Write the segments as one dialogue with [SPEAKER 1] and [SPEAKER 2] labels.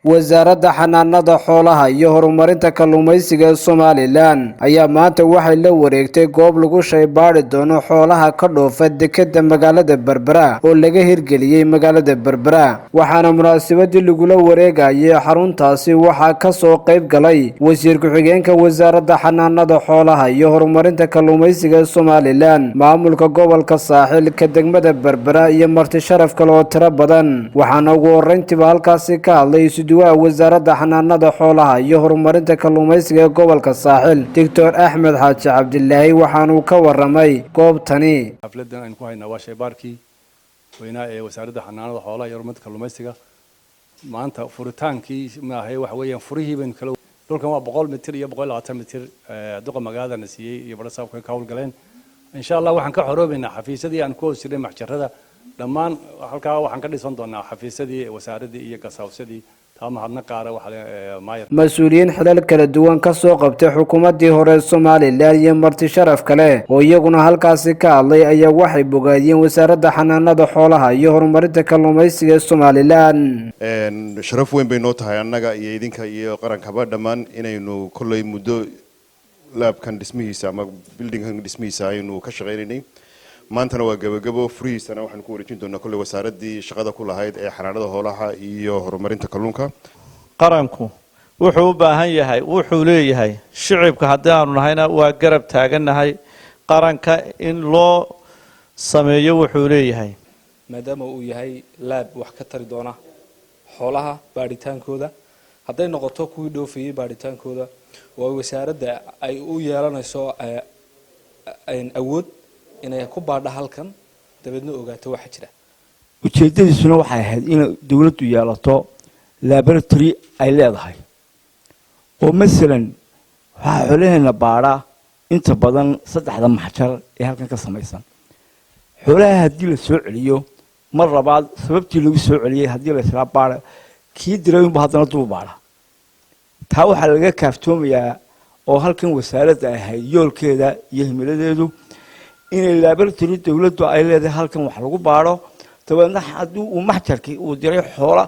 [SPEAKER 1] Wasaaradda Xanaanada Xoolaha iyo Horumarinta Kalluumaysiga ee Somaliland ayaa maanta waxay la wareegtay goob lagu shaybaadhi doono xoolaha ka dhoofa dekeda magaalada Berbera oo laga hirgeliyey magaalada Berbera. Waxaana munaasabadii lagula wareegayay xaruntaasi waxaa kasoo qayb galay wasiir ku-xigeenka Wasaaradda Xanaanada Xoolaha iyo Horumarinta Kalluumaysiga ee Somaliland, maamulka gobolka Saaxil, ka degmada Berbera iyo marti sharaf kale oo tiro badan. Waxaana ugu horeyntiiba halkaasi ka hadlay isuduwaha Wasaaradda Xanaanada Xoolaha iyo Horumarinta Kalluumaysiga ee gobolka Saaxil, Doctor Axmed Xaaji Cabdilaahi, waxaanuu ka waramay goobtani.
[SPEAKER 2] Xafladan aynu ku haynaa waa shaybaarkii weynaa ee Wasaaradda Xanaanada Xoolaha iyo Horumarinta Kalluumaysiga. Maanta furitaankii maahay, waxa weeyaan furihii baynu kala. Dhulkan waa 100 mitir iyo 120 mitir. Duqa magaaladana siiyey iyo barasaabka ka howlgaleen. Insha Allah waxaan ka xoroobaynaa xafiisyadii aan ku hoos jirnay maxjarada dhammaan. Halkaa waxaan ka dhisan doonaa xafiisyadii wasaaraddii iyo gasaawsadii. Taa mahadna qaara waxa maayar.
[SPEAKER 1] Mas-uuliyiin xilal kala duwan kasoo qabtay xukuumaddii hore Somaliland iyo marti sharaf kale oo iyaguna halkaasi ka hadlay ayaa waxay bogaadiyeen Wasaaradda Xanaanada Xoolaha iyo Horumarinta Kalluumaysiga ee Somaliland.
[SPEAKER 3] Sharaf weyn bay noo tahay annaga iyo idinka iyo qarankaba dhammaan inaynu kolley muddo lab-kan dhismihiisa ama building-kan dhismihiisa aynu ka shaqaynaynay. Maantana waa gebagabo, furihiisana waxaanu ku wareejin doonaa kolley wasaaraddii shaqada ku lahayd ee xanaanada xoolaha iyo horumarinta kalluunka.
[SPEAKER 4] Qaranku wuxuu u baahan yahay, wuxuu leeyahay shicibka haddii aanu nahayna waa garab taagannahay qaranka in loo sameeyo wuxuu leeyahay.
[SPEAKER 5] Maadaama uu yahay lab wax ka tari doona xoolaha baadhitaankooda, hadday noqoto kuwii dhoofayey baadhitaankooda, oo wasaaradda ay u yeelanayso awood inay ku baadha halkan, dabeedna ogaato waxa jira.
[SPEAKER 6] Ujeeddadiisuna waxay ahayd inay dowladdu yeelato laboratory ay leedahay, oo masalan waxaa xoolaheena baadha inta badan saddexda maxjar ee halkan ka samaysan. Xoolaha haddii la soo celiyo mar labaad, sababtii lagu soo celiyey haddii la islaa baadha, kii diray unba haddana duu baadha. Taa waxaa laga kaaftoomayaa oo halkan wasaaradda ahayd yoolkeeda iyo himiladeedu inay laboratory dowladdu ay leedahay halkan wax lagu baadho, dabeedna haddii uu maxjarkii uu diray xoola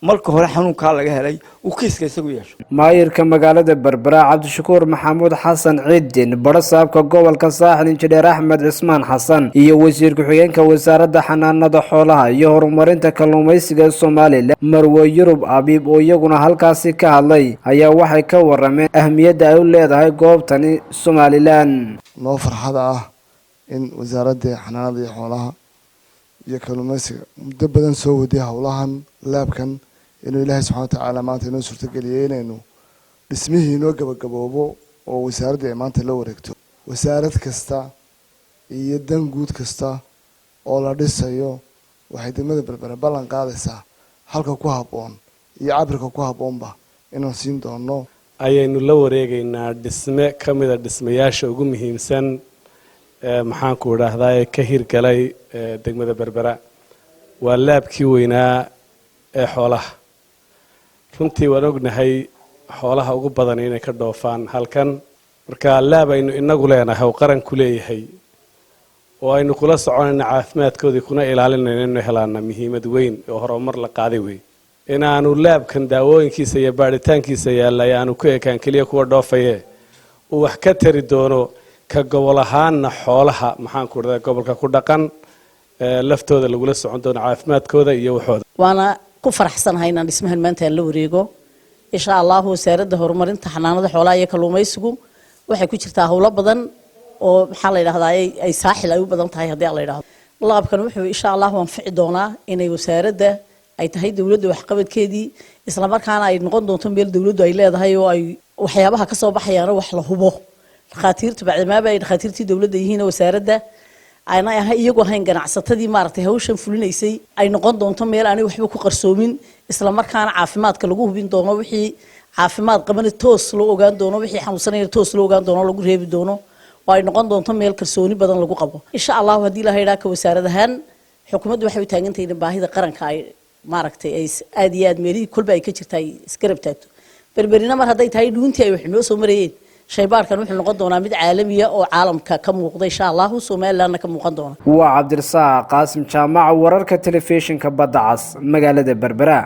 [SPEAKER 6] marka hore xanuunkaa laga helay, uu kiiska isagu yeesho.
[SPEAKER 1] Maayirka magaalada Berbera, Cabdishakuur Maxamuud Xasan Ciidin, barasaabka gobolka Saaxil, Injineer Axmed Cismaan Xasan, iyo wasiir ku-xigeenka Wasaaradda Xanaanada Xoolaha iyo Horumarinta Kalluumaysiga Somaliland, Marwe Yurub Abiib, oo iyaguna halkaasi ka hadlay ayaa waxay ka warameen ahmiyadda ay u leedahay goobtani Somaliland.
[SPEAKER 7] Noo farxada ah in Wasaaradda Xanaanada iyo Xoolaha iyo Kalluumaysiga muddo badan soo waday howlahan lab-kan, inuu Ilaahay subxana watacaala maanta inoo suurtageliyey inaynu dhismihii inoo gabagaboobo oo wasaaradda ay maanta la wareegto. Wasaarad kasta iyo dan guud kasta oo la dhisayo, waxay degmada Berbera ballan qaadaysaa halka ku habboon iyo cabirka ku habboonba inaan siin doono.
[SPEAKER 8] Ayaynu la wareegaynaa dhisme ka mida dhismayaasha ugu muhiimsan ee maxaanku idhaahdaa ee ka hirgalay degmada Berbera. Waa lab-kii weynaa ee xoolaha. Runtii waan ognahay xoolaha ugu badan inay ka dhoofaan halkan. Marka lab aynu inagu leenahay oo qaranku leeyahay oo aynu kula soconayna caafimaadkoodii kuna ilaalinayna inaynu helaana muhiimad weyn oo horumar la qaaday wey. Inaanu lab-kan daawooyinkiisa iyo baadhitaankiisa yaallay aanu ku ekaan keliya kuwa dhoofaye, uu wax ka tari doono ka gobol ahaanna xoolaha maxaanku idhahdaa gobolka ku dhaqan laftooda lagula socon doono caafimaadkooda iyo waxooda.
[SPEAKER 9] Waana ku faraxsanahay inaan dhismahan maanta aan la wareego, insha Allahu. Wasaaradda Horumarinta Xanaanada Xoolaha iyo Kalluumaysigu waxay ku jirtaa howlo badan oo maxaa la yidhahdaa ay Saaxil ay u badan tahay. Haddii la yidhahdo lab-kan wuxuu insha Allahu anfici doonaa inay wasaaradda ay tahay dowladda waxqabadkeedii, islamarkaana ay noqon doonto meel dowladdu ay leedahay oo ay waxyaabaha ka soo baxayaana wax la hubo. Dhakhaatiirtu bacdamaaba ay dhakhaatiirtii dowladda yihiin, wasaaradda aanay ahay iyagu ahayn ganacsatadii maaragtay hawshan fulinaysay, ay noqon doonto meel aanay waxba ku qarsoomin, isla markaana caafimaadka lagu hubin doono, wixii caafimaad qabana toos loo ogaan doono, wixii xanuunsanayna toos loo ogaan doono, lagu reebi doono, oo ay noqon doonto meel kalsooni badan lagu qabo, insha Allahu. Haddii la haydhaa ka wasaarad ahaan, xukuumaddu waxay u taagantahay in baahida qaranka ay maaragtay ay aad iyo aad meelihii kolba ay ka jirta ay isgarab taagto. Berberina mar hadday tahay dhuuntii ay wax inoo soo marayeen, shaybaarkan wuxuu noqon doonaa mid caalamiya oo caalamka ka muuqda, insha Allahu, Somalilandna ka muuqan doona.
[SPEAKER 1] Waa Cabdirasaaq Qaasim Jaamac, wararka telefishinka Badda Cas, magaalada Berbera.